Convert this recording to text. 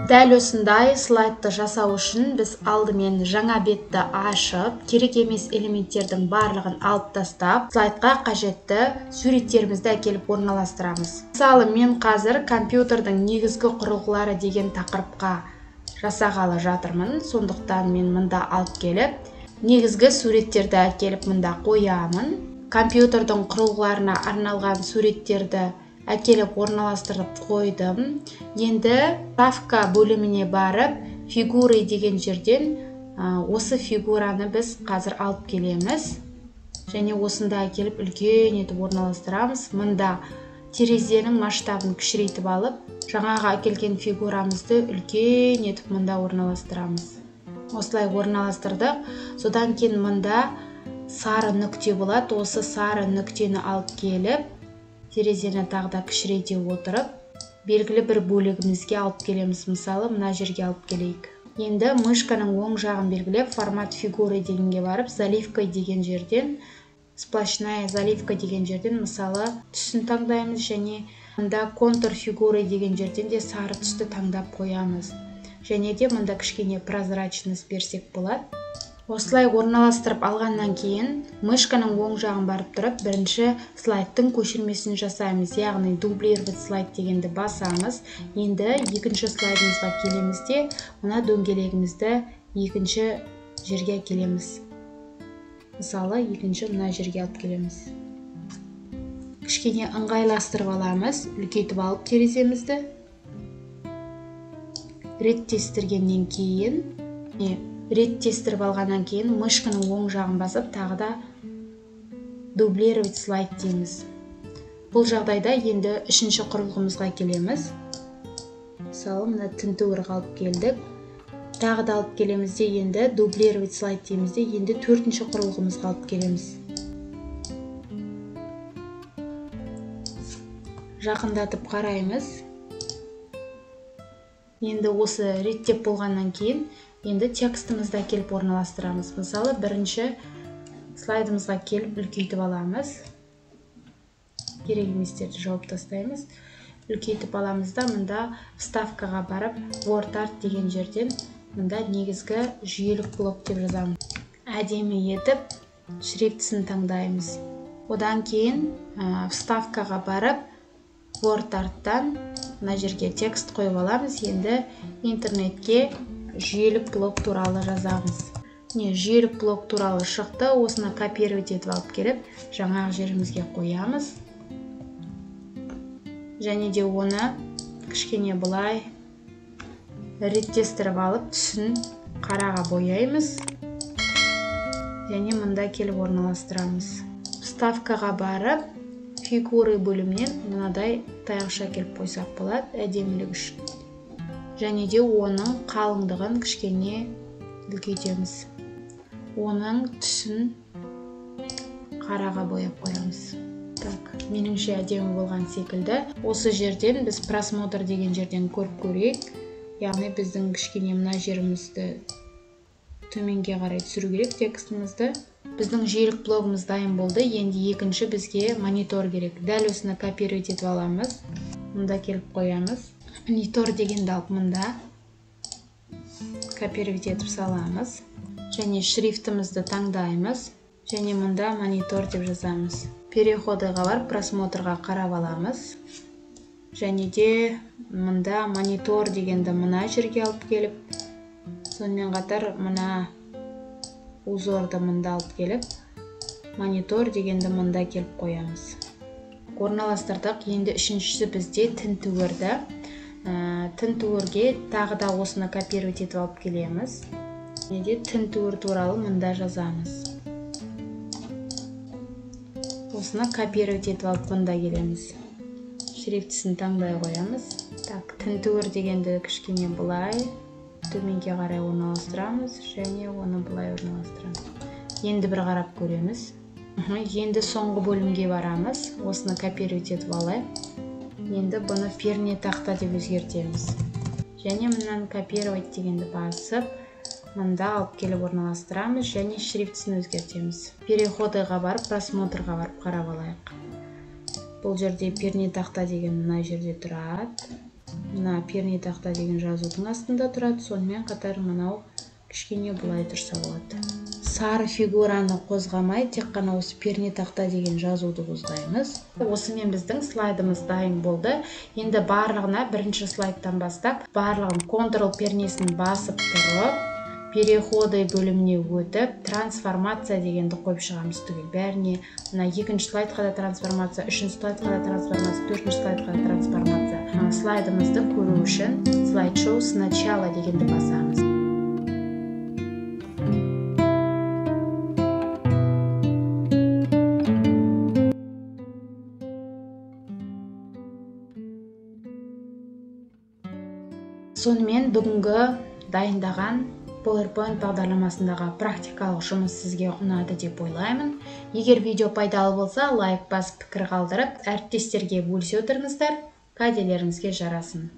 Дәл осындай слайдты жасау үшін біз алдымен жаңа бетті ашып, керек емес элементтердің барлығын алып тастап, слайдқа қажетті суреттерімізді әкеліп орналастырамыз. Мысалы, мен қазір компьютердің негізгі құрылғылары деген тақырыпқа жасағалы жатырмын, сондықтан мен мында алып келіп, негізгі суреттерді әкеліп мында қоямын. Компьютердің құрылғыларына арналған суреттерді әкеліп орналастырып қойдым. Енді вставка бөліміне барып, фигуры деген жерден осы фигураны біз қазір алып келеміз. Және осында әкеліп үлкен етіп орналастырамыз. Мында терезенің масштабын кішірейтіп алып, жаңағы әкелген фигурамызды үлкен етіп мында орналастырамыз. Осылай орналастырдық. Содан кейін мында сары нүкте болады. Осы сары нүктені алып келіп, терезені тағы да кішірейте отырып, белгілі бір бөлігімізге алып келеміз. Мысалы, мына жерге алып келейік. Енді мышканың оң жағын белгілеп, формат фигуры дегенге барып, заливка деген жерден, сплошная заливка деген жерден, мысалы, түсін таңдаймыз және мында контур фигуры деген жерден де сары түсті таңдап қоямыз. Және де мында кішкене прозрачность берсек болады. Осылай орналастырып алғаннан кейін мышканың оң жағын барып тұрып, бірінші слайдтың көшірмесін жасаймыз, яғни дублировать слайд дегенді басамыз. Енді екінші слайдымызға келеміз де, мына дөңгелегімізді екінші жерге әкелеміз. Мысалы, екінші мына жерге алып келеміз. Кішкене ыңғайластырып аламыз, үлкейтіп алып тереземізді. Реттестіргеннен кейін, реттестіріп алғаннан кейін мышканың оң жағын басып, тағы да дублировать слайд дейміз. Бұл жағдайда енді үшінші құрылғымызға келеміз. Мысалы, мына тінтуір алып келдік. Тағы да алып келеміз де, енді дублировать слайд дейміз де, енді төртінші құрылғымызға алып келеміз. Жақындатып қараймыз. Енді осы реттеп болғаннан кейін енді текстімізді әкеліп орналастырамыз. Мысалы, бірінші слайдымызға келіп үлкейтіп аламыз. Керек еместерді жауып тастаймыз. Үлкейтіп аламыз да, мында вставкаға барып, WordArt деген жерден мында негізгі жүйелік блок деп жазамыз. Әдемі етіп шрифтісін таңдаймыз. Одан кейін вставкаға барып, WordArt'тан мына жерге текст қойып аламыз. Енді интернетке жүйелік блок туралы жазамыз. Не, жүйелік блок туралы шықты. Осыны копировать етіп алып келіп, жаңағы жерімізге қоямыз. Және де оны кішкене былай реттестіріп алып, түсін қараға бояймыз. Және мында келіп орналастырамыз. Вставкаға барып, фигуры бөлімінен мынадай таяқша келіп қойсақ болады, әдемілік үшін. Және де оның қалыңдығын кішкене үлкейтеміз. Оның түсін қараға бояп қоямыз. Так, меніңше әдемі болған секілді. Осы жерден біз просмотр деген жерден көріп көрейік. Яғни біздің кішкене мына жерімізді төменге қарай түсіру керек текстімізді. Біздің жүйелік блогымыз дайын болды. Енді екінші бізге монитор керек. Дәл осыны копировать етіп аламыз. Мында келіп қоямыз. Монитор дегенді алып мында копировать етіп саламыз. Және шрифтімізді таңдаймыз. Және мында монитор деп жазамыз. Переходыға барып просмотрға қарап аламыз. Және де мында монитор дегенді мына жерге алып келіп, сонымен қатар мына узорды мында алып келіп, монитор дегенді мында келіп қоямыз. Орналастырдық. Енді үшіншісі бізде тінтуірді. Тінтуірге тағы да осыны копировать етіп алып келеміз. Және де тінтуір туралы мында жазамыз. Осыны копировать етіп алып мында келеміз. Шрифтісін таңдай қоямыз. Так, тінтуір дегенді кішкене былай төменге қарай орналастырамыз және оны былай орналастырамыз. Енді бір қарап көреміз. Енді соңғы бөлімге барамыз. Осыны копировать етіп алайық. Енді бұны пернетақта деп өзгертеміз. Және мынаны копировать дегенді басып, мында алып келіп орналастырамыз және шрифтісін өзгертеміз. Переходыға барып, просмотрға барып қарап алайық. Бұл жерде пернетақта деген мына жерде тұрады. Мына пернетақта деген жазудың астында тұрады. Сонымен қатар мынау кішкене былай тұрса болады. Сары фигураны қозғамай, тек қана осы пернетақта деген жазуды қозғаймыз. Осымен біздің слайдымыз дайын болды. Енді барлығына бірінші слайдтан бастап, барлығын Ctrl пернесін басып тұрып, переходы бөліміне өтіп, трансформация дегенді қойып шығамыз түгел. Бәріне мына екінші слайдқа да трансформация, үшінші слайдқа да трансформация, төртінші слайдқа да трансформация. Слайдымызды көру үшін слайд-шоу сначала дегенді басамыз. Сонымен бүгінгі дайындаған PowerPoint бағдарламасындағы практикалық жұмыс сізге ұнады деп ойлаймын. Егер видео пайдалы болса, лайк басып, пікір қалдырып, әріптестерге бөлісе отырыңыздар. Кәделеріңізге жарасын.